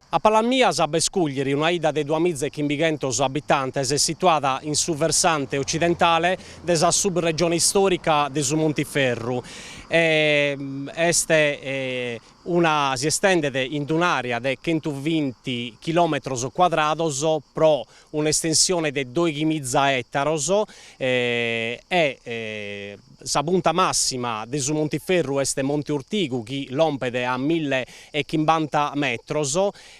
A palas mias b'est Cuglieri, una 'idda de duamiza e chimbighentos abitantes situada in su versante occidentale de sa subregione istòrica de su Montiferru. Est una si estendet in un'àrea de chentuvinti chilòmetros cuadrados pro un'estensione de doighimiza ètaros e sa punta màssima de su Montiferru est Monte Urtigu chi lompet a mille e chimbanta metros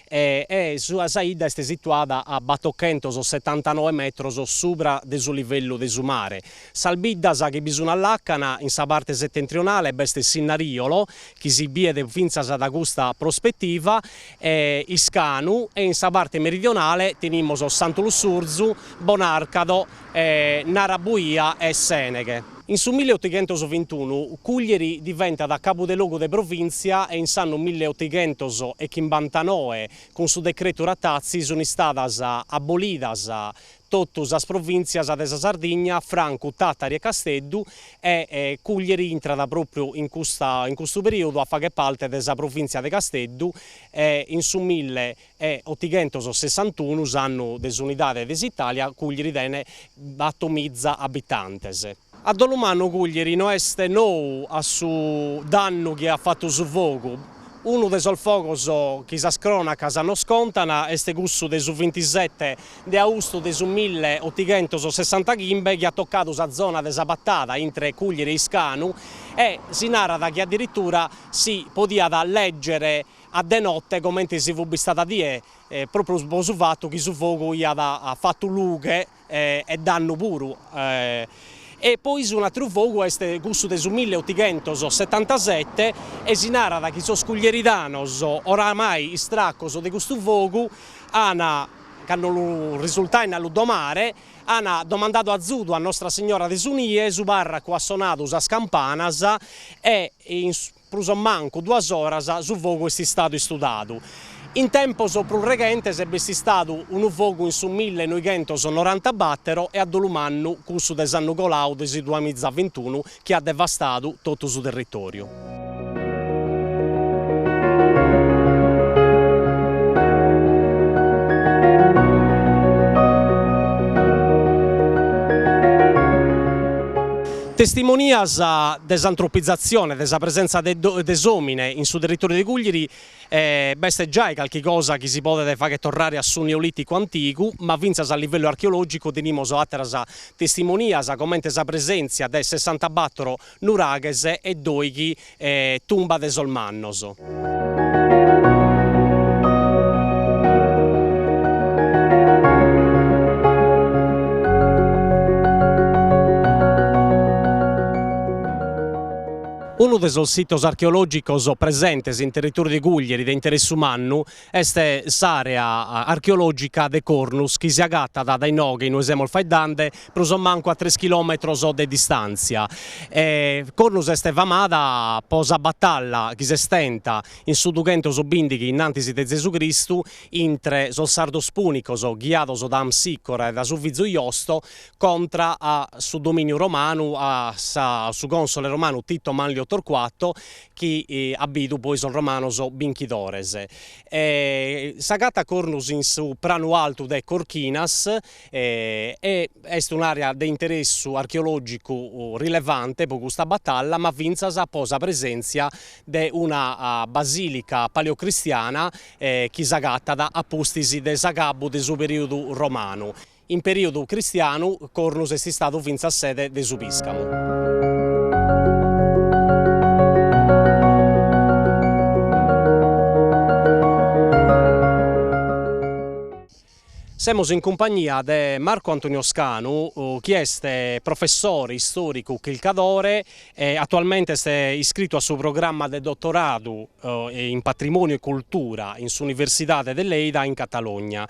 e sa 'idda est situada a batochentosetantanoe metros subra de su livellu de su mare. Sas biddas chi bi sun a làcana in sa parte setentrionale b'est Sinnarìolo, chi si biet fintzas da custa prospetiva, e Iscanu e in sa parte meridionale tenimos Santu Lussurzu, Bonàrcado, Narabuia e Sèneghe. In su milleotighentosvintunu Cuglieri diventat cabu de logu de provìntzia e in s'annu milleotighentoschimbantanòe cun su decretu Rattazzi sun istadas abolidas totu sas provìntzias de sa Sardigna, francu Tàtari e Casteddu, e Cuglieri intrat pròpriu in custa in custu perìodu a fagher parte de sa provìntzia de Casteddu e in su mille e otighentos sessantunu, s'annu de s'unidade de s'Itàlia, Cuglieri tenet batomiza abitantes. A dolu mannu Cuglieri no est nou a su dannu chi at fatu su fogu. Unu de sos fogos chi sas crònacas nos contan est cussu de su vintisete de austu de su milleotighentossessantachimbe chi at tocadu sa zona de sa Patada intre Cuglieri e Iscanu e si narat chi addiritura si podiat lègere a de note comente si fut bistada die, pròpriu po su fatu chi su fogu iat fatu lughe e dannu puru. E pois un'ateru fogu est cussu de su milleotighentosetantasete e si narat chi sos cuglieridanos, oramai istracos de custu fogu, an, cando lu risultain a lu domare, an domandadu azudu a Nostra Signora de su Nie, su parracu at sonadu sas campanas e in prus o mancu duas oras su fogu est istadu istudadu. In tempos prus reghentes b'est istadu unu fogu in su millenoighentosnorantabàtero e a dolu mannu cussu de s'annu coladu de su duamizavintunu chi at devastadu totu su territòriu. Testimonias de s'antropizatzione, de sa presentza de s'òmine in su territòriu de Cuglieri b'est giai calchi cosa chi si podet fagher torrare a su Neolìticu antigu, ma fintzas a livellu archeològicu tenimos àteras testimonias comente sa presèntzia de sessantabàtoro nuraghes e dòighi tumba de sos mannos. Unu. Unu de sos sitos archeològicos presentes in territòriu de Cùglieri de interessu mannu est s'àrea archeològica de Cornus chi si agatat dae inoghe in ue semus faeddende prus o mancu a tres chilòmetros de distàntzia. Cornus est famada po sa batalla chi s'est tenta in su dughentos bìndighi innantis de Zesu Cristu intre sos sardos pùnicos ghiados da Amsicora e da su fizu Josto contra a su domìniu romanu, a su cònsole romanu Tito Manlio Torquato, chi at bidu poi sos romanos binchidores. S'agatat Cornus in su pranu altu de Corchinas e est un'àrea de interessu archeològicu rilevante po custa batalla, ma fintzas po sa presèntzia de una basìlica paleocristiana chi s'agatat a pustis de s'agabu de su perìodu romanu. In perìodu cristianu Cornus est istadu fintzas sede de su pìscamu. Semus in cumpagnia de Marco Antonio Scanu, chi est professore, istòricu, chircadore e atualmente est iscritu a su programma de dotoradu in Patrimòniu e Cultura in s'Universidade de Lleida in Catalogna.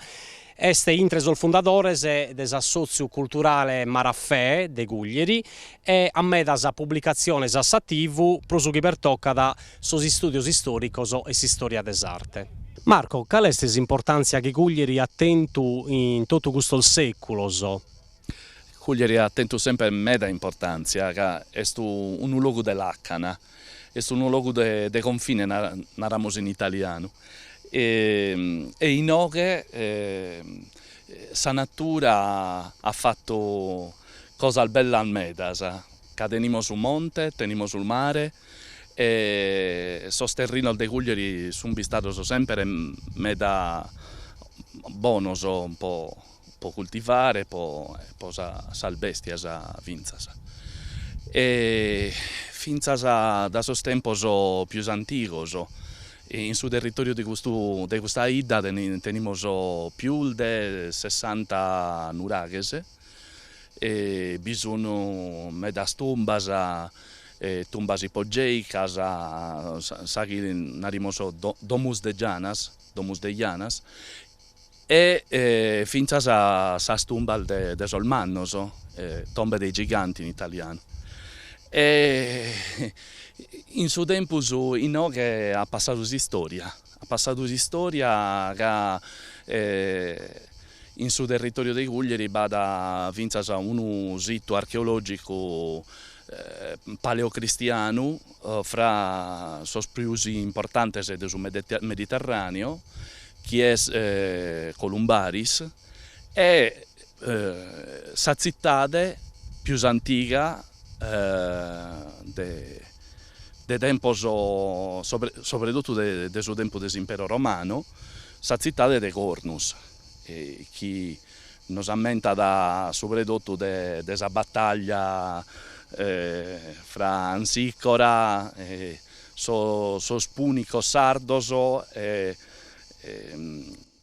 Est intre sos fundadores de s'assòtziu culturale Marafè de Cùglieri e at medas publicatziones a s'ativu pro su chi pertocat sos istùdios istòricos e s'istòria de s'arte. Marco, cale est s'importàntzia chi Cùglieri at tentu in totu custos sèculos? Cùglieri at tentu semper meda importàntzia ca est unu logu de làcana, est unu logu de confine naramus in italianu e inoghe sa natura at fatu cosas bellas medas, ca tenimus su monte, tenimus su mare e sos terrinos de Cuglieri sunt bistados semper meda bonos po po cultivare, po po sas bestias fintzas. E fintzas da sos tempos pius antigos in su territoriu de custu de custa 'idda tenimus pius de sessanta nuraghes e bi sun medas tumbas, tumbas ipogeicas, sa chi narimus domus de gianas, domus de janas e fintzas sas tumbas de sos mannos, tombe dei giganti in italianu. E in su tempus inoghe at passadu s'istoria, at passadu s'istoria ca in su territoriu de Cuglieri b'at fintzas unu situ archeologicu paleocristianu fra sos pius importantes de su Mediterraneu, chi est Columbaris, e sa tzitade pius antiga de de tempos, sobredotu de su tempus de s'Imperu Romanu, sa tzitade de Cornus, chi nos ammentat subredotu de de sa bataglia fra Amsicora e sos punicos sardos e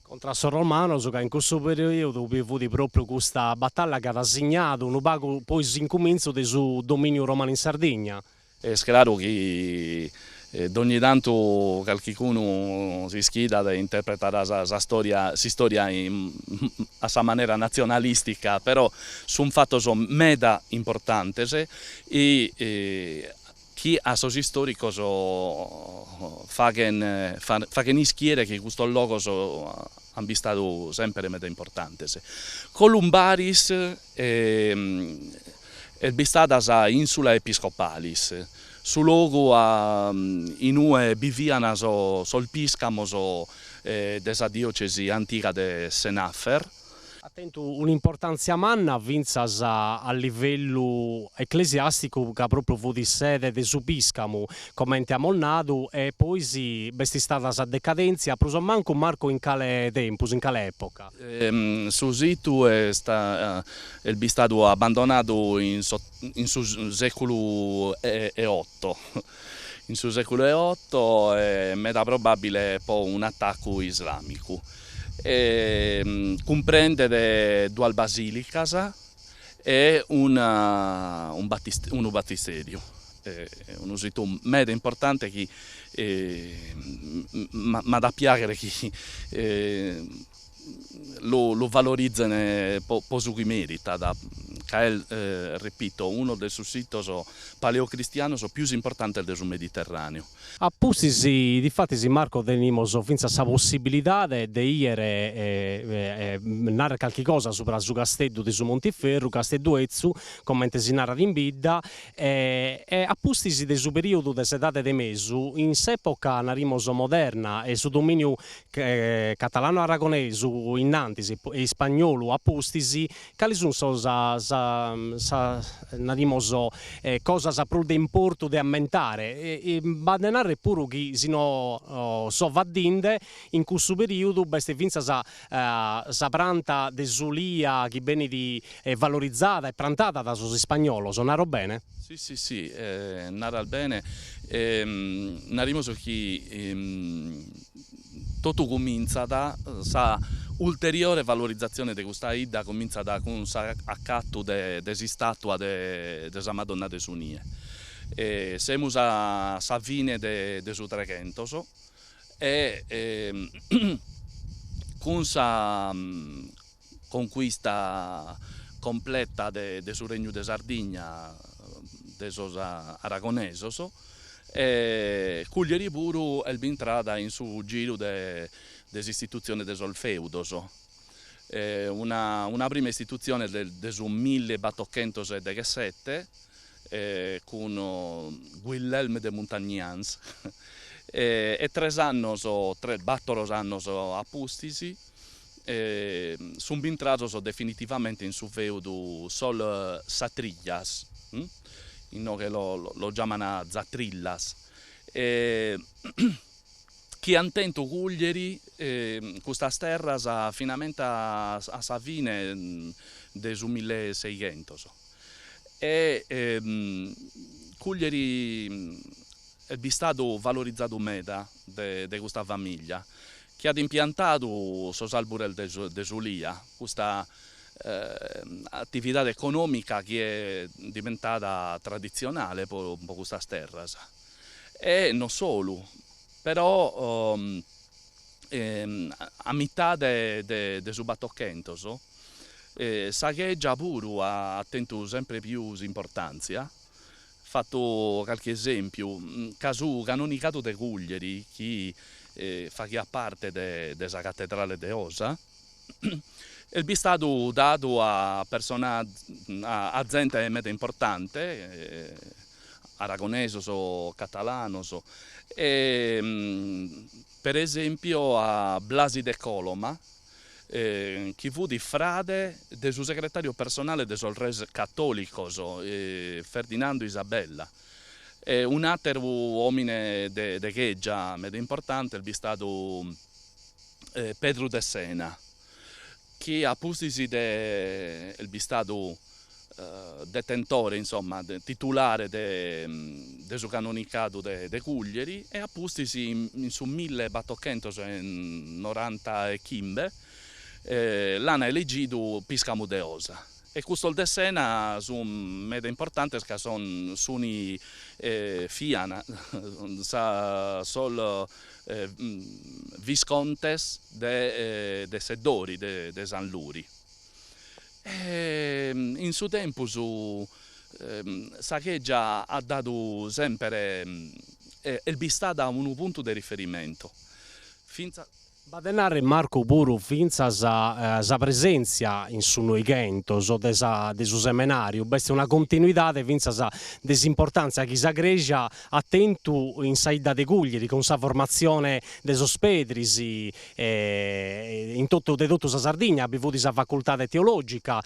Contra a sos romanos, ca in cussu periodu bi fut propriu custa batalla chi at signadu unu pagu poi s'incumintzu de su dominiu romanu in Sardigna. Est craru chi dogni tantu calchicunu s'ischidat e interpretat sa storia s'istoria a sa manera natzionalistica, però sunt fatos meda importantes e chi a sos istoricos faghen faghen ischiere chi custos logos an bistadu semper meda importantes. Columbaris est bistada sa insula episcopalis, su logu in ue bivian sos piscamos de sa diocesi antiga de Senafer. At tentu un'importàntzia manna fintzas a livellu eclesiàsticu ca pròpriu fut sede de su pìscamu, comente amus nadu, e pois b'est istada sa decadèntzia, prus o mancu, Marco, in cale tempus, in cale època? Su situ est est bistadu abbandonadu in in su sèculu 'e oto, in su sèculu 'e oto e meda probàbile po un'atacu islàmicu. E cumprendet duas basilicas e una unu battisteriu. unu situ meda importante chi m'at a piaghere chi lu valorizen po su chi meritat, ca est, repito, unu de sos sitos paleocristianos pius importantes de su Mediterraneu. A pustis, difatis, Marco, tenimos fintzas sa possibilidade de 'iere narrer calchi cosa subra su casteddu de su Montiferru, Casteddu 'Etzu, comente si narat in bidda, E a pustis de su perìodu de s'Edade de Mesu, in s'època, narimos, moderna e su domìniu catalanu-aragonesu innantis e ispagnolu a pustis, cali sunt sos sas narimos cosas prus de importu de ammentare? B'at de narrer puru chi, si no so faddinde, in cussu perìodu b'est fintzas sa pranta de s'ulia chi benit valorizada e prantada da sos ispagnolos, naro bene? Si si si, naras bene. Narimus chi totu cumintzat, sa ulteriore valorizatzione de custa 'idda cumintzat cun s'acatu de s'istatua de sa Madonna de su Nie. Semus a sa fine de su Treghentos e cun sa concuista completa de su Regnu de Sardigna de sos aragonesos, Cuglieri puru est bintrada in su giru de s'istitutzione de sos feudos, una prima istitutzione de su millibatochentos e deghessete cun Guillelme de Muntagnans e tres annos, tres battoros annos a pustis sunt bintrados definitivamente in su feudu sos Zatrillas, inoghe los giaman Zatrillas, chi ant tentu Cuglieri custas terras finamentas a sa fine de su milleseighentos. E Cuglieri est bistadu valorizadu meda de custa famiglia, chi at impiantadu sos albures de s'ulia, custa atividade econòmica chi est diventada traditzionale po custas terras. E no solu, però a mitade de su batochentos Sa chegia puru at tentu sempre pius importantzia, fatto calchi esempiu, ca su canonicadu de Cuglieri, chi faghiat parte de sa catedrale de Osa, est bistadu dadu a persona a zente meda importante, aragonesos, catalanos, e per esempio a Blasi de Coloma, chi fut frade de su segretàriu personale de sos res catòlicos Ferdinando Isabella. E un'àteru òmine de chègia meda importante est bistadu Pedru Dessena, chi a pustis de est bistadu detentore, insomma, titulare de su canonicadu de Cuglieri e a pustis in su millebatochentos e norantachimbe l'an elegidu piscamu de Osa. E custos Dessena sun meda importantes ca son sun fian sos viscontes de Seddori, de Sanluri. E in su tempus sa chègia at dadu semper, est bistada unu puntu de riferimentu, fintzas. B'at de narrer Marco puru fintzas sa presèntzia in su Noighentos de sa de su semenàriu, b'est una continuidade fintzas de s'importàntzia chi sa crèsia at tentu in sa 'idda de Cuglieri cun sa formatzione de sos pedris in totu de totu sa Sardigna bi fut sa facultade teològica,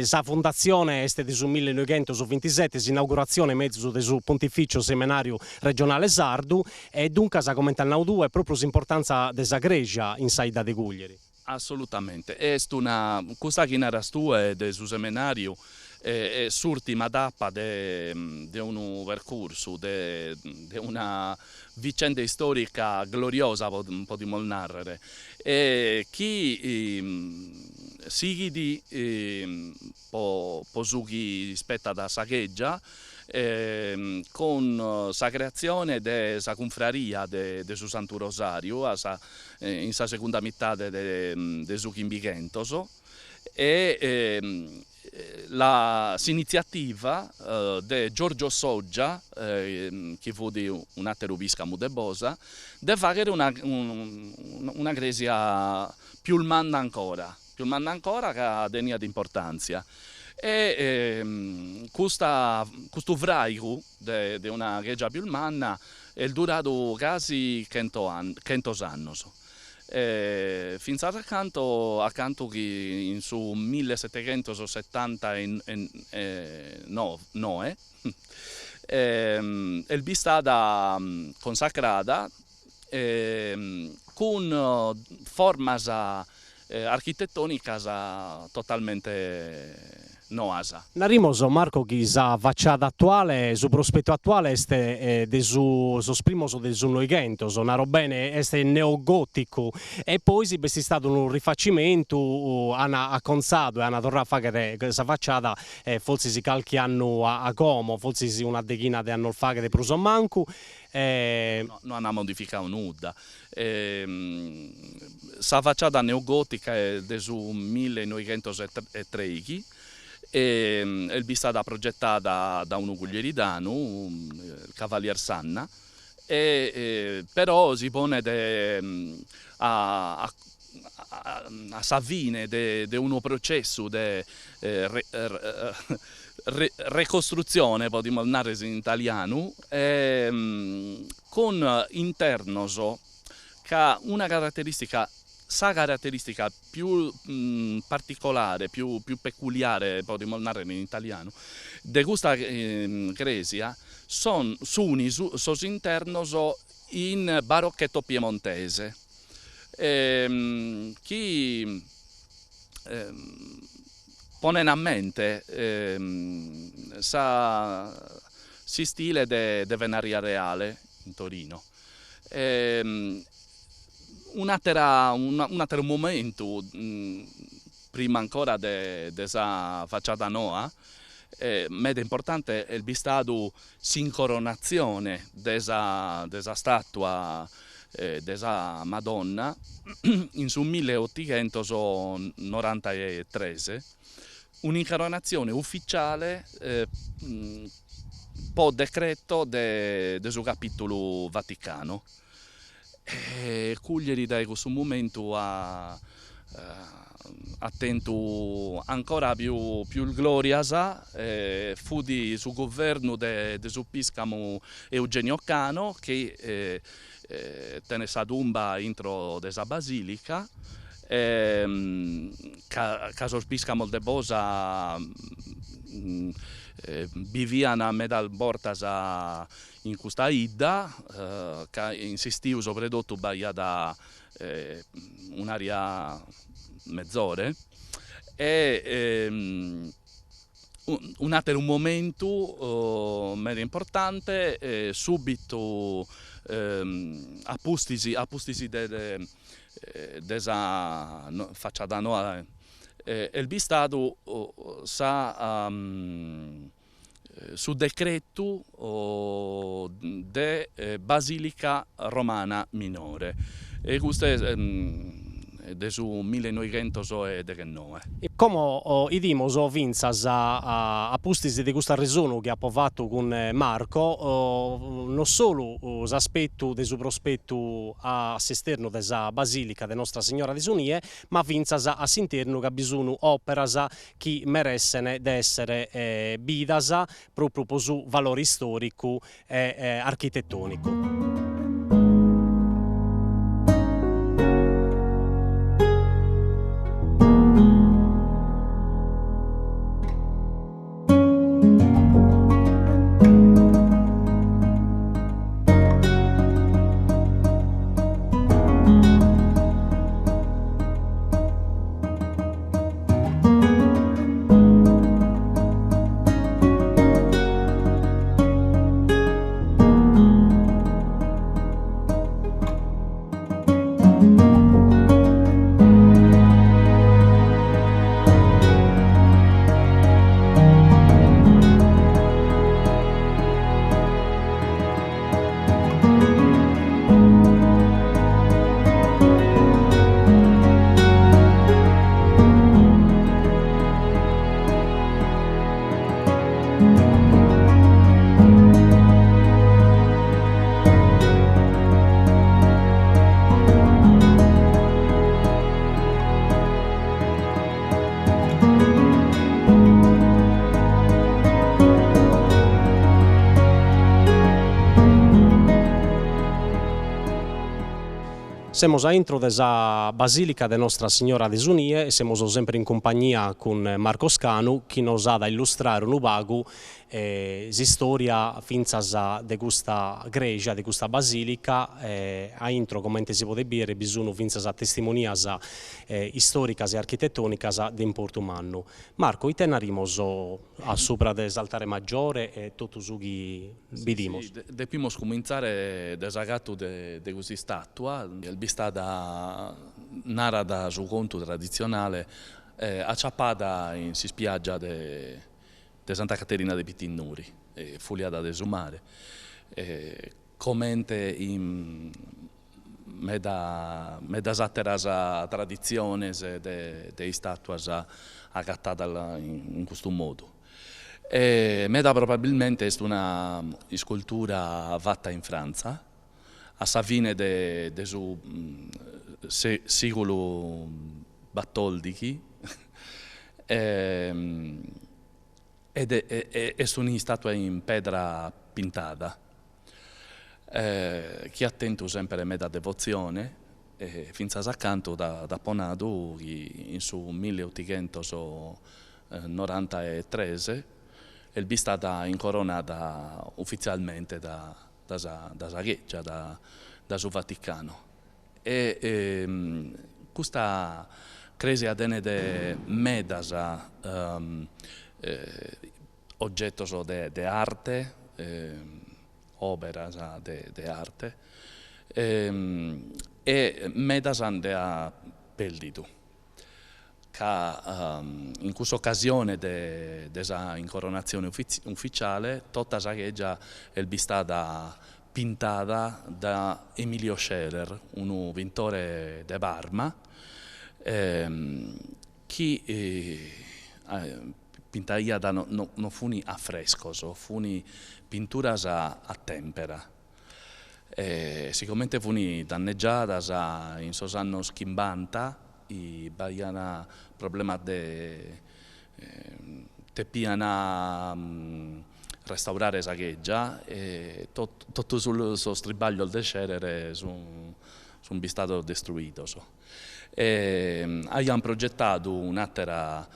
sa fundatzione est de su millenoighentosbintisete, s'inauguratzione mezus de su Pontificio Semenàriu Regionale Sardu e duncas, comente as nau tue, pròpriu s'importantza de sa crèsia in sa 'idda de Cuglieri. Assolutamente, est una, custa chi naras tue de su semenàriu est s'ùrtima tapa de de unu percursu, de de una vicenda istòrica gloriosa podimus nàrrere e chi sighit po po su chi ispetat a sa chègia. Cun sa creatzione de sa cunfraria de su Santu Rosariu a sa in sa segunda mitade de su chimbighentos e la s'initziativa de Giorgio Soggia, chi fut un'ateru piscamu de Bosa, de faghere una una cresia pius manna ancora, pius manna ancora ca teniat importantzia e custa custu fraigu de de una chegia pius manna est duradu casi chento chentos annos fintzas a cantu a cantu chi in su millesetteghentosettantaenoe est bistada consacrada cun formas architetonicas totalmente noas. Narimos, Marco, chi sa faciada atuale, su prospetu atuale est de su sos primos de su Noighentos, naro bene, est neogoticu e pois b'est istadu unu rifacimentu, an acontzadu e an torradu a fagher sa faciada fortzis calchi annu a como, fortzis una deghina de annos faghet prus o mancu e. No an modificadu nudda. Sa faciada neogotica est de su millenoighentosetreighi e est bistada progetada da unu cuglieridanu, Cavalier Sanna, e però si ponet a a sa fine de unu processu de recostrutzione, podimus narrer in italianu, cun internos ca una carateristica, sa carateristica pius particolare, pius peculiare, podimus narrer in italianu, de custa cresia son sun sos internos in barocchetto piemontese chi ponen a mente sa s'istile de Venaria Reale in Torino. Un'atera un'ateru momentu prima ancora de sa faciada noa meda importante est bistadu s'incoronatzione de sa de sa statua de sa Madonna in su milleotighentos norantaetres, un'incoronatzione ufficiale po decreto de de su Capitulu Vaticanu. E Cuglieri dae cussu momentu at tentu ancora pius glorias, fut su guvernu de su piscamu Eugenio Cano chi tenet sa tumba intro de sa basilica, ca sos piscamos de Bosa bivian medas bortas in custa 'idda, ca in s'istiu sobretotu b'aiat un'aria mezore e un'ateru momentu meda importante subitu a pustis a pustis de de sa faciada noa est bistadu sa su decretu de Basilica Romana Minore e custu est de su millenoighentosedeghennoe. Como 'idimos fintzas, a pustis de custu arresonu chi apo fatu cun Marco, non solu s'aspetu de su prospetu a s'esternu de sa Basilica de Nostra Signora de su Nie, ma fintzas a s'internu ca bi sun òperas chi meressen de èssere bidas pròpriu pro su valore istòricu e architetònicu. Semus a intro de sa Basìlica de Nostra Signora de su Nie e semus semper in cumpagnia cun Marco Scanu chi nos at a illustrare unu pagu s'istòria fintzas de custa creja, de custa basìlica, a intro comente si podet bìdere bi sunt fintzas testimonias istòricas e architetònicas de importu mannu. Marco, ite narimus a subra de s'altare maggiore e totu su chi bidimus? Sì, depimus cumintzare de s'agatu de custa istàtua, est bistada, narat su contu traditzionale, aciapada in s'ispiàgia de de Santa Caterina de Pitinnuri, fuliada de su mare, comente in meda medas àteras traditziones de istàtuas agatadas in custu modu. E meda probabilmente est una iscultura fata in Frantza a sa fine de su sìgulu batòldighi ed est un'istàtua in pedra pintada chi at tentu semper meda devotzione e fintzas a cantu t'apo nadu chi in su milleotighentos norantaetres est bistada incoronada ufitzialmente da da sa da sa Chègia, da da su Vaticanu. E custa crèsia tenet medas ogetos de de arte, òberas de de arte, e medas nde at pèrdidu. Ca in cussa ocasione de de sa incoronatzione ufitziale tota sa chègia est bistada pintada da Emilio Scherer, unu pintore de Parma, chi pintaiat no no funi afrescos, funi pinturas a tempera. E sigomente funi dannegiadas in sos annos chimbanta b'aian problemas de depian restaurare sa chègia e totu sos tribaglios de Scherer sun sun bistados destruidos. E aian progetadu un'atera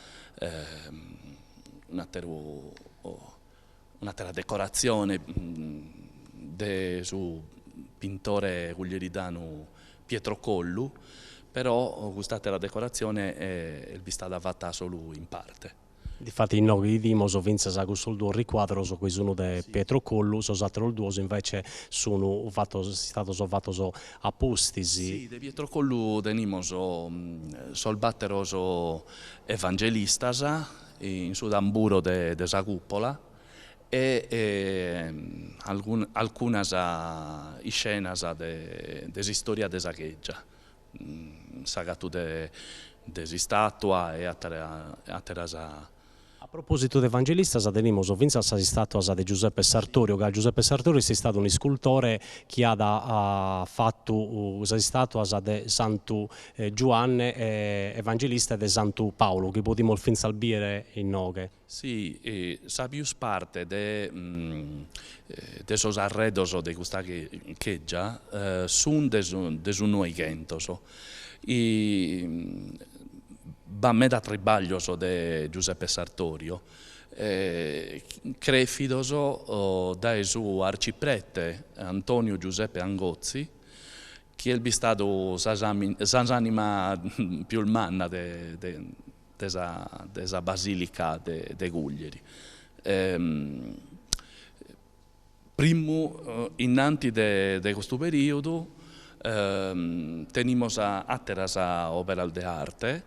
un'ateru Un'àtera decoratzione de su pintore cuglieridanu Pietro Collu, però cust'àtera decoratzione est bistada fata solu in parte. Difati inoghe 'idimus fintzas custos duos ricuadros chi sun de Pietro Collu, sos àteros duos invece sun fatos istados fatos a pustis. Si, de Pietro Collu tenimus sos bàteros evangelistas in su tamburo de sa cùpola e alcunas iscenas de s'istòria de sa chègia, s'agatu de s'istàtua e àteras. A propòsitu de evangelistas tenimus fintzas sas istàtuas de Giuseppe Sartorio, ca Giuseppe Sartorio est istadu un'iscultore chi at fatu sas istàtuas de Santu Giuanne Evangelista e de Santu Paulu, chi podimus fintzas bìdere inoghe. Si, sa pius parte de de sos arredos de custa chègia sunt de su de su Noighentos. B'at meda tribaglios de Giuseppe Sartorio, crèfidos dae su arciprete Antonio Giuseppe Angozzi, chi est bistadu s'ànima pius manna de de sa de sa basìlica de Cuglieri. Primu innanti de de custu perìodu tenimus àteras òberas de arte,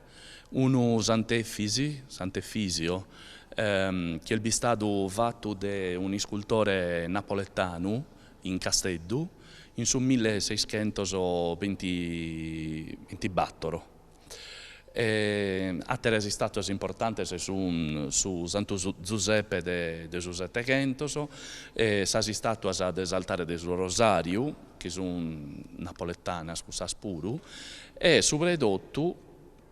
unu Sant'Efisi, Sant'Efisio, chi est bistadu fatu de un'iscultore napoletanu in Casteddu in su milleseschentos bintibator. Àteras istàtuas importantes sun su Santu Zuseppe de su Seteghentos e sas istàtuas de s'altare de su Rosàriu, chi sun napoletanas cussas puru, e subra 'e totu,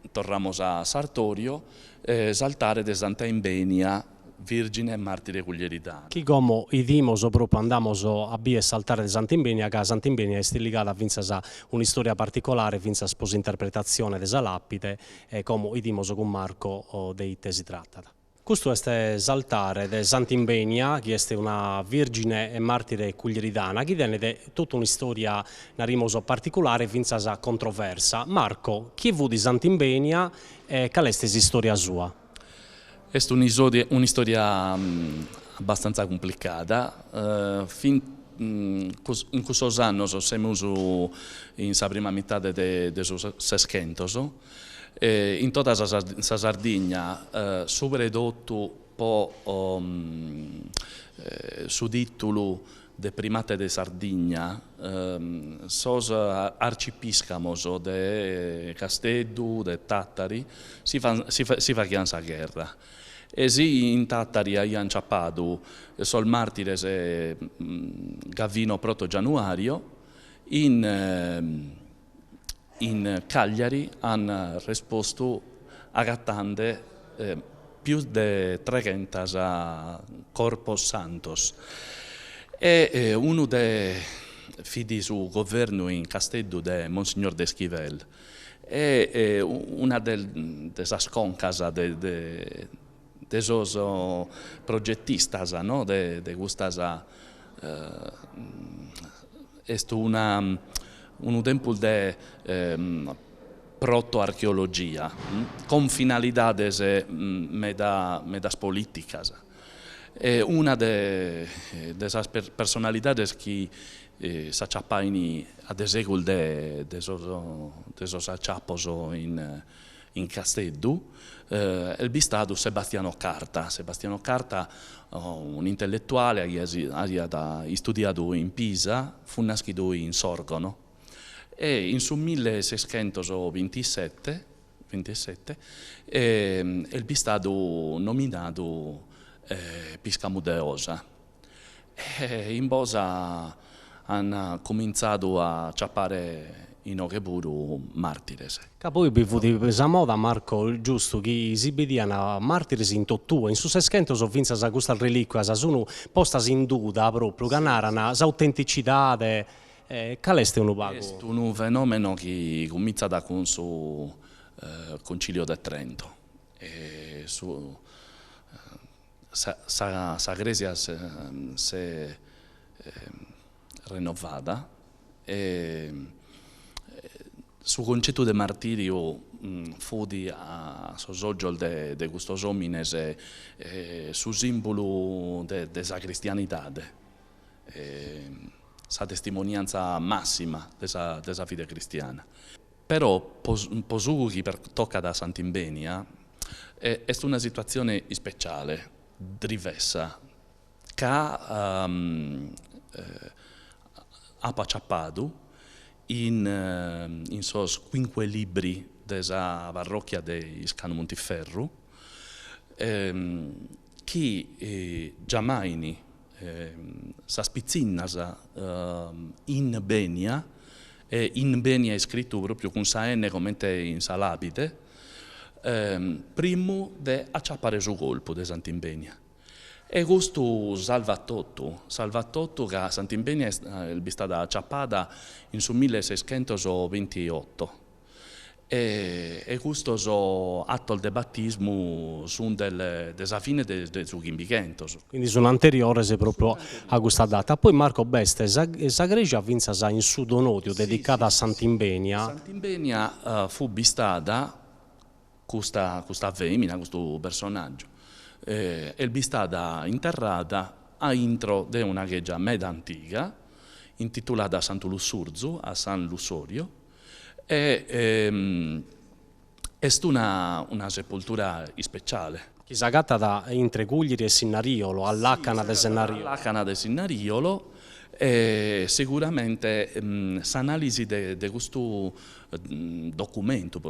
torramus a Sartorio, s'altare de Santa Imbenia. Virgine e martire cuglieritana. Chi como 'idimos propriu andamos a bier s'altare de Sant'Imbenia ca Sant'Imbenia est ligada fintzas a un'istoria particolare fintzas pro s'interpretatzione de sa lapide e como 'idimos cun Marco de ite si tratat. Custu est s'altare de Sant'Imbenia chi est una Virgine e martire cuglieritana chi tenet totu un'istoria narimos particulare fintzas controversa. Marco, chie fut Sant'Imbenia e cale est s'istoria sua? Est un'istoria abbastantza cumplicada, in cussos annos semus in sa prima mitade de su Seschentos, in tota sa Sardigna, subra 'e totu po su titulu de primate de Sardigna, sos arcipiscamos de Casteddu, de Tàtari, si si faghian sa gherra e si in Tàtari aian ciapadu sos màrtires Gavino Proto Gianuario, in In Cagliari an respostu agatande pius de treghentas corpos santos e unu de fit su governu in Casteddu de Monsignor Desquivel e una de sas concas de de sos progetistas no de de custas est una unu tempus de protoarcheologia con finalidades meda medas politicas e una de de sas personalidades chi s'aciapain a de segus de de sos de sos aciapos in in Casteddu est bistadu Sebastiano Carta, Sebastiano Carta un'intelletuale aiat istudiadu in Pisa, fut naschidu in Sorgono e in su milleseschentos bintisette bintisette est bistadu nominadu piscamu de 'Osa E in Bosa an cumintzadu a aciapare inoghe puru màrtires. Ca poi bi fut sa moda, Marco, giustu, chi si bidian màrtires in totue. In su Seschentos fintzas custas relìcuas sun postas in duda propriu ca naran s'autenticidade. Cale est unu pagu? Est unu fenòmeno chi cumintzat cun su Concilio de Trento e su Sa sa crèsia s'est rennovada e su concetu de martìriu fut a sos ògios de de custos òmines su sìmbulu de de sa cristianidade, sa testimoniantza màssima de sa de sa fide cristiana. Però po po su chi pertocat a Sant'Imbenia est una situatzione ispeciale, drivessa, ca apo aciapadu in in sos quinque libri de sa parrocchia de Iscanu Montiferru chi giamain sas pitzinnas in Benia, e in Benia iscritu propriu cun sa N comente in sa làpide, primu de aciapare su corpu de Sant'Imbenia. E custu salvat totu, salvat totu ca Sant'Imbenia est bistada aciapada in su milleseschentos bintioto E custos atos de batismu sunt de sa fine de su chimbichentos. Quindi sunt anteriores propriu a custa data. Poi Marco b'est sa sa creja fintzas in su Donodiu dedicada a Sant'Imbenia. Sant'Imbenia fut bistada custa custa femina, custu personaggiu, est bistada interrada a intro de una chegia meda antiga, intitulada a Santu Lussurzu, a San Lussorio, E est una una sepoltura ispeciale. Chi s'agatat intre Cuglieri e Sinnariolo, a làcana de Sennariolo. A làcana de Sinnariolo e seguramente s'analisi de de custu documentu,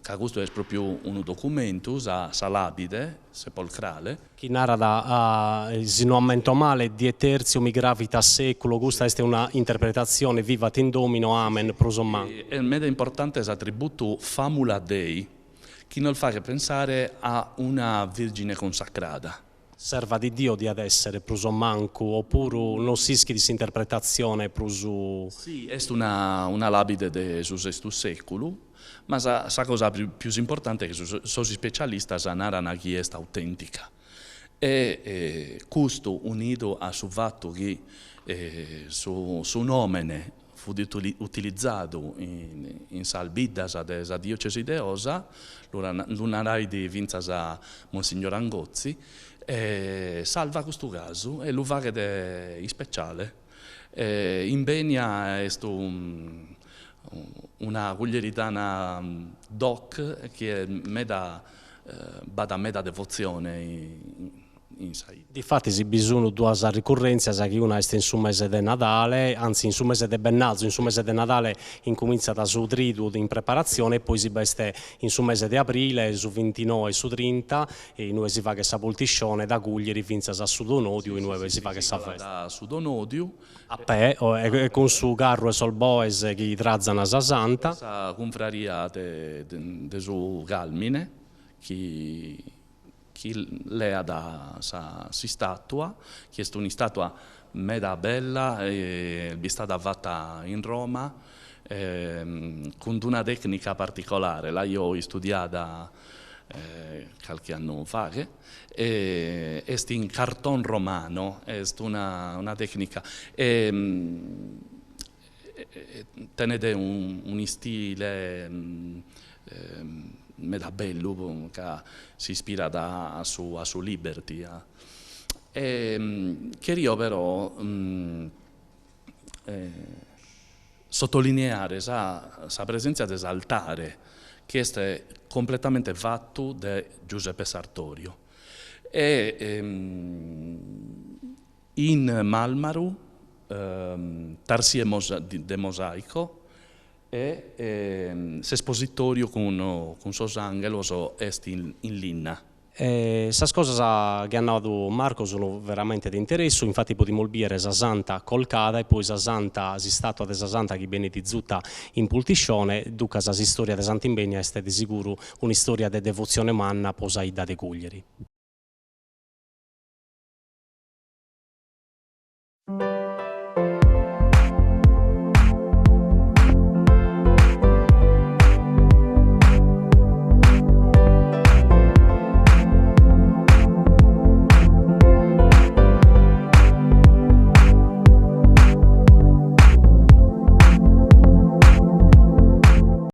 ca custu est propriu unu documentu, sa sa làpide sepolcrale, Chi narat, si no ammento male, die tertio mi gravit a seculo, custa est una interpretatzione, vivat in Domino, amen, prus o mancu. Est meda importante s'atributu famula Dei, chi nos faghet pensare a una Virgine consacrada. Serva di Dio diat èssere prus o mancu, opuru non s'ischit s'interpretatzione prus. Si, est una una làpide de su sestu sèculu, ma sa sa cosa pius importante est chi sos ispecialistas naran chi est autèntica e custu unidu a su fatu chi su su nòmene fut utilizadu in sas biddas de sa diocesi de 'Osa, lu narait fintzas Monsignor Angotzi, e salvat custu casu e lu faghet ispeciale. Imbenia est una cuglieritana doc chi est meda b'at meda devotzione in sa 'idda. Difatis bi sun duas ricurrentzias, chi una est in su mese de Nadale, anzi in su mese de Bennalzu, in su mese de Nadale incumintzat su tridu in preparatzione e poi si b'est in su mese de Aprile, su vintinoe e su trinta, inue si faghet sa pultiscione da Cuglieri fintzas a su Donodiu inue si faghet sa festa. Su Donodiu. A pè e cun su carru 'e sos boes chi trazan sa Santa. Sa cunfraria de su Calmine chi chi leat sa s'istatua, chi est un'istatua meda bella e bistada fata in Roma cun d'una tecnica particolare, l'aio istudiada calchi annu faghet, e est in carton romano, est una una tecnica e tenet un'istile meda bellu ca s'ispirat a su a su Liberty e cherio però sottolineare sa sa presèntzia de s'altare chi est completamente fatu de Giuseppe Sartorio e In màlmaru, tarsie de mosàico e s'espositòriu cun sos ànghelos est in linna. Sas cosas chi at nadu Marco sun veramente de interessu, infati podimus bìere sa Santa colcada e poi sa Santa, s'istàtua de sa Santa chi benit zuta in pultiscione, duncas s'istòria de Sant'Imbenia est de siguru un'istòria de devotzione manna po sa 'idda de Cuglieri.